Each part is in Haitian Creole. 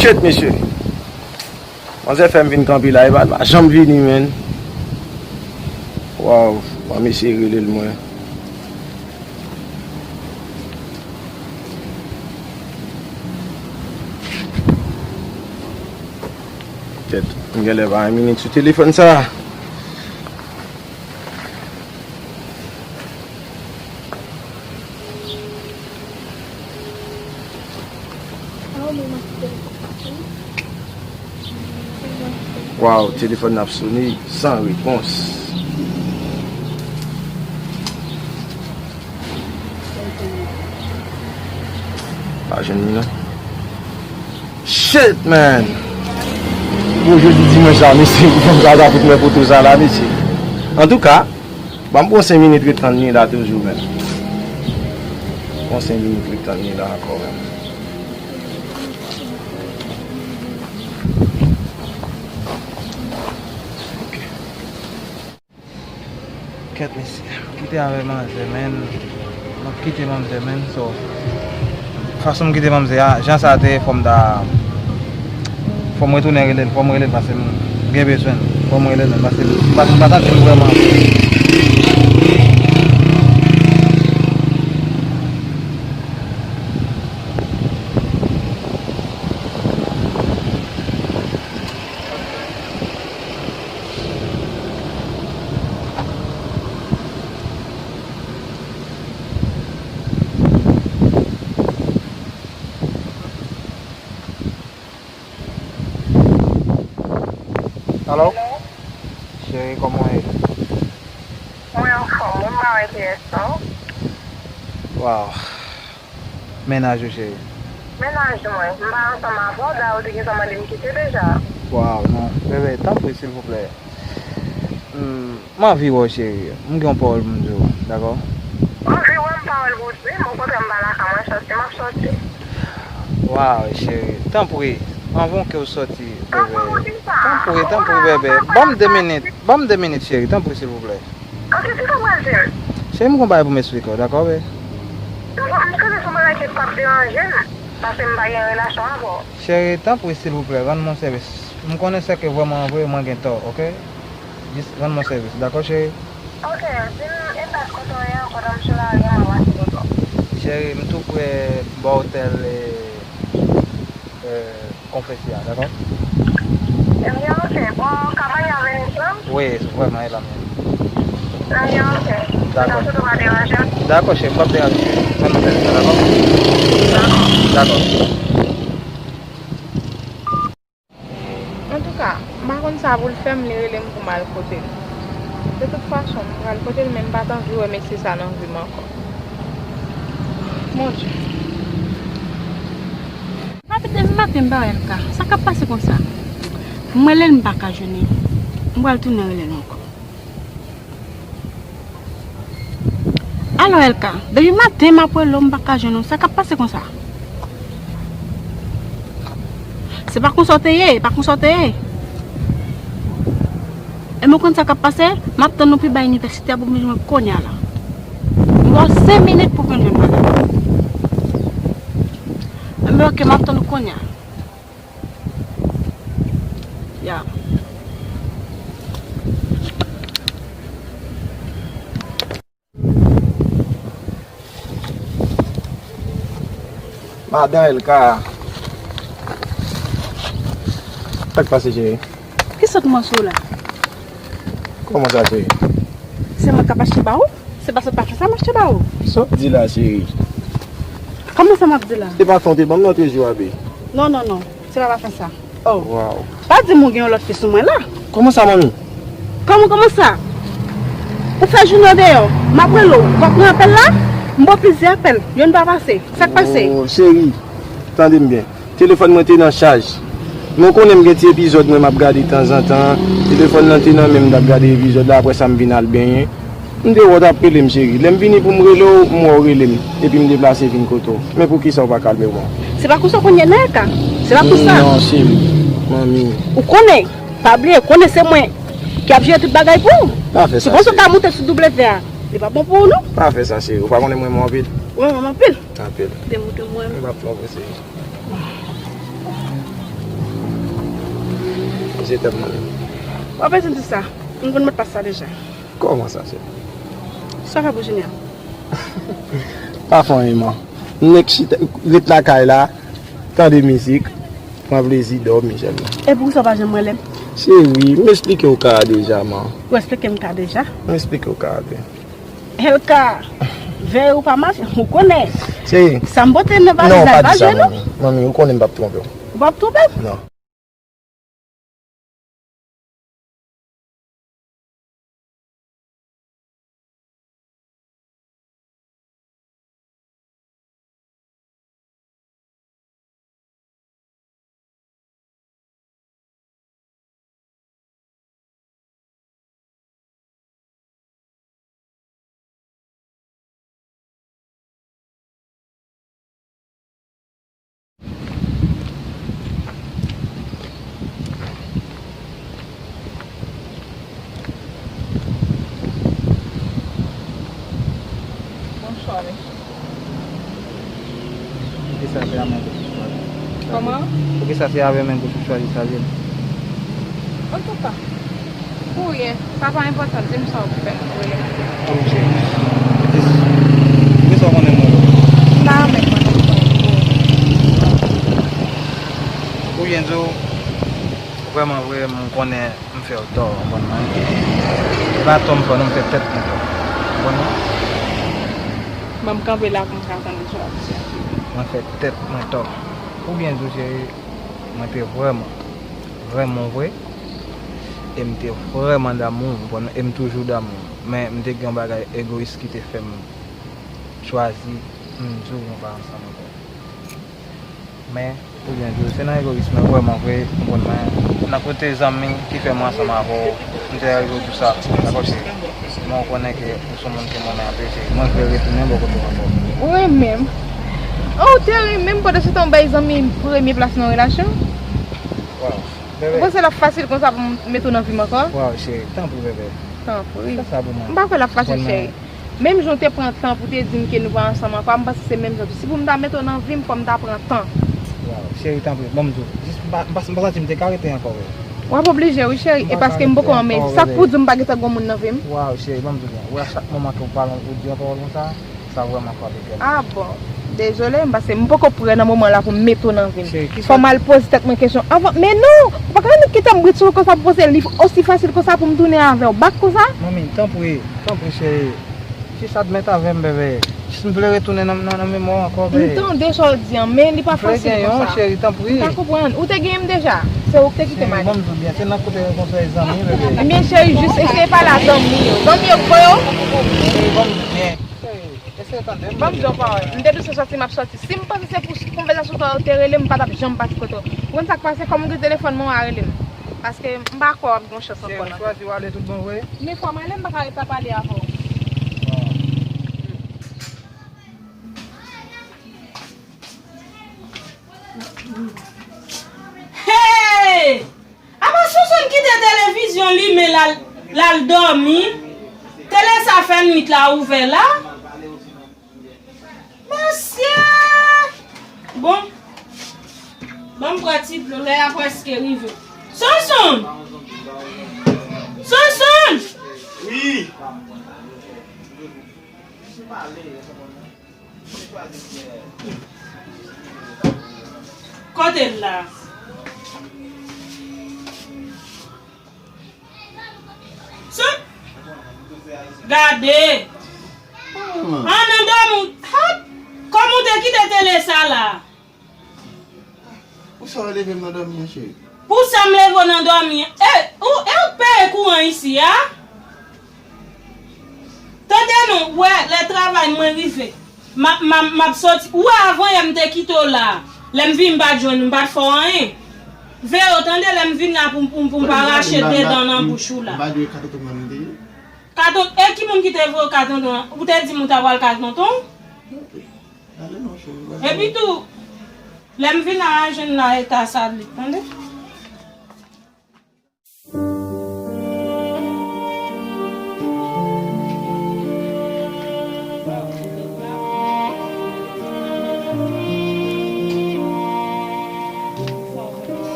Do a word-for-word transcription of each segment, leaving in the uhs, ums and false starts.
Shit, mesye. Manzè fè m vin kanpe la, epa l pa janm vini, menn. Waw, ban m eseye rele l mwen. Kèt, m genlè pa yon minit sou telefòn sa. Waw, telefòn nan ap sone san repons. Pa jwenn li non. Shit, man! Bon, jodi dimanch la, mesye, pou fanm sa ta fout mwen foto sa la, mesye. Antouka, ban m pran senk minit ret tann li la toujou, menm. Pran senk minit ret tann li la ankò, menm. Ok. Kèt mesye, m kite avè manzè, menn. M ap kite manzè, menn, so, fason m kite manzè a, jan sa te ye, fò m ta, fò m retounen rele l, fò m rele l, paske m gen bezwen l, fò m rele l, paske m pa, m pa santi l vrèman. Alo? Alo? Cheri, kòman w ye? Mwen anfòm, wi, m pa wè kiyès non. Waw. Mennaj ou, cheri? Mennaj mwen, m pa ansanm avè w, dayè ou te gentan mande m kite deja. Waw, non. Bebe, tanpri, silvouplè. Hmm, m anvi wè w, cheri. M gen yon pawòl pou m di w, dakò? Ou anvi wè m, pawòl pou w di m, okontrè m pa lakay mwen, sòti, m ap sòti. Waw, cheri, tanpri, anvan ke w sòti, bebe. Tanpri, tanpri, bebe. Ban m de minit, ban m de minit, cheri, tanpri, silvouplè. Ok, kisa w pral di m? Cheri, m gon bagay pou m eksplike w, dakò, bebe? Dakò, m konnen se yon bagay ki p ap deranje m, paske m pa gen relasyon avè w. Cheri, tanpri, silvouplè, rann mwen sèvis. M konnen sèke vrèman vre, mwen gen tò, ok? Jis rann mwen sèvis, dakò, cheri? Ok, di m e dat kote w ye ankò, nan m sou lari a, m a pase kote w. Cheri, m tou pre bò otèl, e, e, Konfesi a, dakò? Ebyen, ok. Bò Kabanya Venus lan? Wi, vrèman, e la menm. Ebyen, ok. Dakò. Dakò, cheri, m p ap deranje w. Mwen m fè sa, dakò? Dakò. Dakò. Antouka, m pa konn sa pou l fè m, li rele m pou m al kote l. De tout fason, m pral kote l, men m pa t anvi wè mesye sa nan vi m ankò. Bondye. Maten, depi maten m pa wè Elka. Sa k ap pase konsa? M rele l, m pa ka jwenn li. M pral tounen rele l ankò. Alo Elka, depi maten m ap rele w, m pa ka jwenn ou. Sa k ap pase konsa? Se pa konsa w te ye, e pa konsa w te ye. Ebyen, w konn sa k ap pase? M ap tann ou pi ba inivèsite a pou w vin jwenn mwen kounye a la. M ba w senk minit pou w vin jwenn mwen la. Ebyen, ok, m ap tann ou kounye a. Ya. Madan Elka. Sa k pase, cheri? Ki sant mwen sou la? Kòman sa, cheri? Se mwen k ap achte ba ou? Se pa sant pafen sa m achte ba ou? Sa w ap di la, cheri? Kòman sa m ap di la? Se pafen w te ban m nan trezor a, bebe. Non, non, non. Se pa pafen sa. Oh. Waw. Pa di m ou gen yon lòt fi sou mwen la. Kòman sa, manmi? Kòman, kòman sa? Ou fè jounen w deyò. M ap rele w. W ap pran apèl la? M ba w plizyè apèl. Youn pa pase. Sa k pase? Oh, cheri, tande m byen. Telefòn mwen te nan chaj. Men w konnen m gen ti epizòd mwen m ap gade tanzantan. Telefòn nan te nan men m, m t ap gade epizòd la. Apre sa, m vin al benyen. M te wè w t ap rele m, cheri. Lè m vini pou m rele w, m wè w rele m. Epi m deplase vin kote w. Men poukisa w pa kalme w? Se pa konsa w konn ye nan Elka. Se pa konsa. Non, cheri. Manmi. Ou konnen. Pa bliye, konnen se mwen ki ap jere tout bagay pou ou. Pa fè sa, cheri. Si w panse w ka moute sou W A, li pa bon pou ou, non. Pa fè sa, cheri. Ou pa konnen mwen renmen w anpil? Ou renmen m anpil? Anpil. Demoute mwen. M p ap fè w presye. Je t'aime, mami. W ap bezwen di sa. M konn mot pas sa deja. Kòman sa, cheri? Sa fè pou Junior? Pa fè anyen, man. Nèk chita, ret lakay la, tande mizik, pran plezi, dòmi sèlman. E poukisa w pa janm rele m? Cheri, m eksplike w ka a deja, man. Ou eksplike m ka a deja? M eksplike w ka a deja. Elka, veye ou pa mache, ou konnen. Cheri. Sa m pote nan valiz la, pa jwe non. Non, pa di sa, manmi. Manmi, ou konnen m p ap twonpe w. Ou p ap twonpe m? Non. Bonswa, mesye. Poukisa se avè mwen pou sou chwazi? Kòman? Poukisa se avè mwen pou sou chwazi salye m? Antouka, pou ryen, sa pa enpòtan, di m sa w ap fè m pou ryen. Poukisa w konnen mwen? M pa renmen konnen mwen. Pou ryen, di w, vrèman vre, m konnen m fè w tò, w konprann mwen? E pa tò m fè w non, m fè tèt mwen tò. W konprann mwen? Ban m kanpe la pou m ka tande sa w ap di a. Mwen fè tèt mwen tò. Ou byen di w, cheri, mwen te vrèman renmen w vre. E m te vrèman damou w, w konprann mwen? E m toujou damou w. Men m te gen yon bagay egoyis ki te fè m chwazi m di w nou pa ansanm ankò. Men, pou byen di w, se nan egoyis mwen vrèman vre, ou konn mwen. Nan kote zanmi ki fè mwen ansanm avè w, m te rive di w sa, dakò cheri? Men ou konnen ke ou se yon moun ke m renmen anpil, cheri. Mwen vle retounen bò kote w ankò. Ou renmen m? Oh, ou te renmen m pandan se tan w bay zanmi premye plas nan relasyon? Waw, bebe. Ou panse l ap fasil konsa pou m mete w nan vi m ankò? Waw, cheri, tanpri, bebe. Tanpri. Fè sa pou mwen. M pa kwè l ap fasil, cheri. Menm jan w te pran tan pou te di m ke nou pa ansanm ankò, m panse se menm jan tou. Si pou m ta mete w nan vi m, fò m ta pran tan. Waw, cheri, tanpri, ban m di w. Jis m pa, m pa, m pa santi m te ka rete ankò, wi. W ap oblije, wi, cheri. E paske m poko renmen. Sa k pou di w m pa gentan gon moun nan vi m? Waw, cheri, ban m di w byen. Ou wè, a chak moman ke w pale, ou di yon pawòl konsa, sa vrèman frape kè m. Ah bon. Dezole, m panse m poko prè nan moman la pou m mete w nan vi m. Cheri, kisa... Fò m al poze tèt mwen kesyon anvan. Men non, ou pa ka annik kite m brit sou ou konsa pou panse li osi fasil konsa pou m tounen avè w back konsa. Manmi, tanpri, tanpri, cheri. Jis admèt avè m, bebe. Jis m vle retounen nan, nan, nan memwa w ankò, bebe. M tande sa w di an, men li pa fasil konsa. M vle genyen w, cheri, tanpri. M ka konprann. Ou te genyen m deja. Se ou k te kite m ale. Cheri, ban m di w byen, se nan kote yo konsèy zanmi, bebe. Ebyen, cheri, jis eseye pale a zanmi yo. Zanmi yo k voye w? Cheri, ban m di w byen. Cheri, eseye tande m, bebe. Ban m di w yon pawòl. M te di w se sòti m ap sòti. Si m panse se pou konvèsasyon sa w te rele m, m pa t ap janm pati kote w. Ou konn sa k pase? Kòm ou gen telefòn mwen, w a rele m. Paske m pa kwè w ap gen yon chans ankò nan vi m. Cheri, ou chwazi w ale tout bon vre? Men fò m ale, m pa ka ret ap pale avè w. Hey! Apa Sonson kite televizyon limen l al, l al dòmi? Tele sa fè nwit la ouvè la? Mesye! Bon. Ban m pran ti dlo, lè a prèske rive. Sonson! Sonson! Wi! Kote l la? Sou. Gade. Ah, nan dòmi. Hop. Kòman w te kite tele sa la? Pou sa w leve m nan dòmi an, cheri? Pou sa m leve w nan dòmi an? E, ou, e ou peye kouran isi a? Tande non, wè, lè travay mwen rive. M ap, m ap, m ap soti. Ou wè, avan yè m te kite w la. Lè m vini, m pa t jwenn ou, m pa t fè w anyen. Veye w tande, lè m vin la pou, pou, pou m pa rache de dan nan bouch ou la. M pa dwe ka tonton mwen m te ye. Ka ton-, e ki moun ki te voye w ka tonton an? Ou te di m ou ta pral ka tonton? Ok. Ale non, cheri, ale. Epi tou, lè m vin la, jwenn la eta sa li, tande?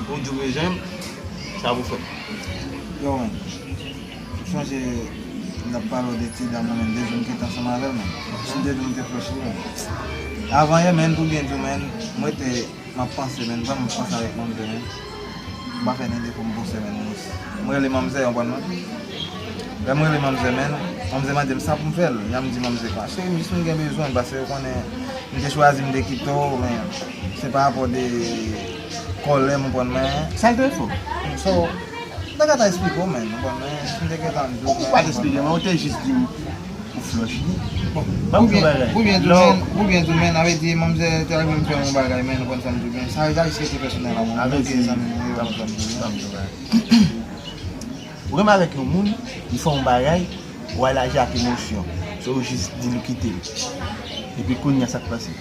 Ou di w bezwen m, sa pou fè. Yo, man. M sonje m t ap pale w de ti dam nan, men, de jou m kite ansanm avè l, men. Si m te di w m te flush li, men. Avan yè, men, pou byen di w, men, mwen te, m ap panse, men, vrèman m ap panse avèk manzè, men. M pa fè ni de pou m panse, men, mwen. M rele manzè, w konprann mwen? Lè m rele manzè, men, manzè mande m sa pou m fè l. Epi m di manzè, kwa, cheri, m jis m gen bezwen, paske w konnen, m te chwazi, m te kite w, men se pa rapò de kòlè m, w konprann mwen. Sa l te fè w? So, m te gentan eksplike w, men, w konprann mwen, si m te gentan di w, men, ou pa t eksplike mwen, ou te jis di m ou flush li. Bon, ban m di yon bagay. Pou byen di w, men, pou byen di w, men, sa vle di manzè te rive m fè yon bagay, men, w konn sa m di w, men, sa, sa jis rete pèsonèl la, mwen, mwen gen zanmi m, mwen, w konn sa m di w, men. Ban m di yon bagay. Ou renmen avèk yon moun, li fè yon bagay, ou al aji ak emosyon. So, ou jis di l ou kite l. Epi kounye a, sa k pase?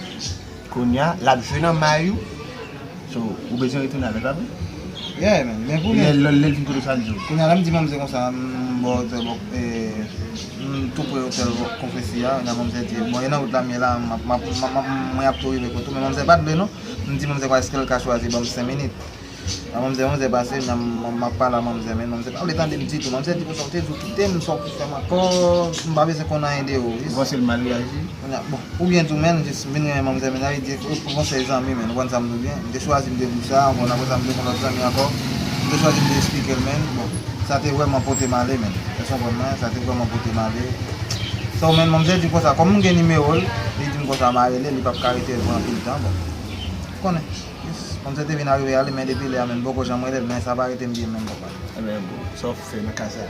Kounye a, l ap jwe nan may ou. So, ou bezwen retounen avè l, pa vre? Yeah, man. Men pou lè, lè, lè l fin kote w, sa l di w? Kounye a, la, m di manzè konsa, m bò otèl, bò, eh, m tou pre otèl, bò, Konfesi a. Kounye a, manzè di, bon, e nan wout la m ye la, m ap, m ap, m ap, m ap, mwen ap tou rive kote w. Men manzè pa t vle, non. M di manzè, kwa, èske l ka chwazi ban m senk minit? Manzè, manzè pase, m, m, m ap pale a manzè, men manzè pa vle tande m ditou. Manzè di konsa, ou te di w kite m, sa w pou fè m ankò, m pa bezwen konn anyen de ou, wi. Ou panse l mal reyaji? Kounye a, bon, pou byen di w, men, jis m vin renmen manzè, men, sa vle di, ou, ou panse zanmi, men, ou konn sa m di w byen, m te chwazi m te di w sa, bon, apre sa, m te gen lòt zanmi ankò, m te chwazi m te eksplike l, men, bon, sa te vrèman pote m ale, men, èske w konprann mwen? Sa te vrèman pote m ale. So, men, manzè di m konsa, kòm m gen nimewo l, li di m konsa, m a rele, li p ap ka rete pran anpil tan, bon, ou konnen. Yes. Manzè te vin arive ale, men depi lè a, men m poko janm rele l, men sa pa rete m byen menm, papa. Ebyen, bon, sa w fè nan ka sa?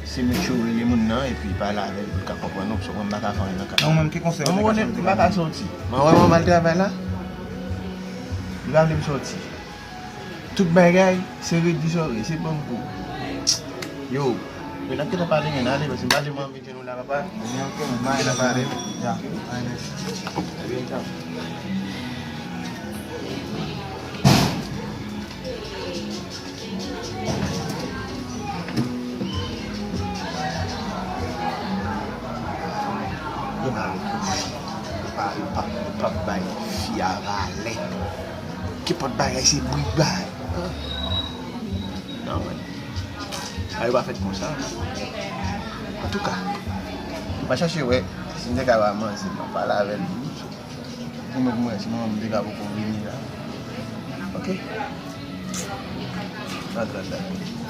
Si Mitchou rele moun nan, epi pale avè l, pou l ka konprann ou, paske mwen m pa ka fè anyen nan ka sa. Non, menm ki konsèy ou te ka fè m? Mwen pa ka sòti. Mwen wè mwen al travay la, li pa vle m sòti. Tout bagay, se redi sòre, se banm kou. Yo, yo, n ap gentan pale, men ale, paske m pa vle mwen anvi tande nou la, papa. Ebyen, ok, men, m ale nan pale. Ya, ebyen, tchao. Yo, m ale tou. Yo pa, yo pa, yo pa bay fi a valè. Kenpòt bagay, se bri bagay. Non, man. A yo pa fèt konsa. Antouka, m a chache wè si m te ka ba manzè m nan pale avè l. Ou menm pou mwen, si manman m te ka poko vini la. Ok? Antre anndan.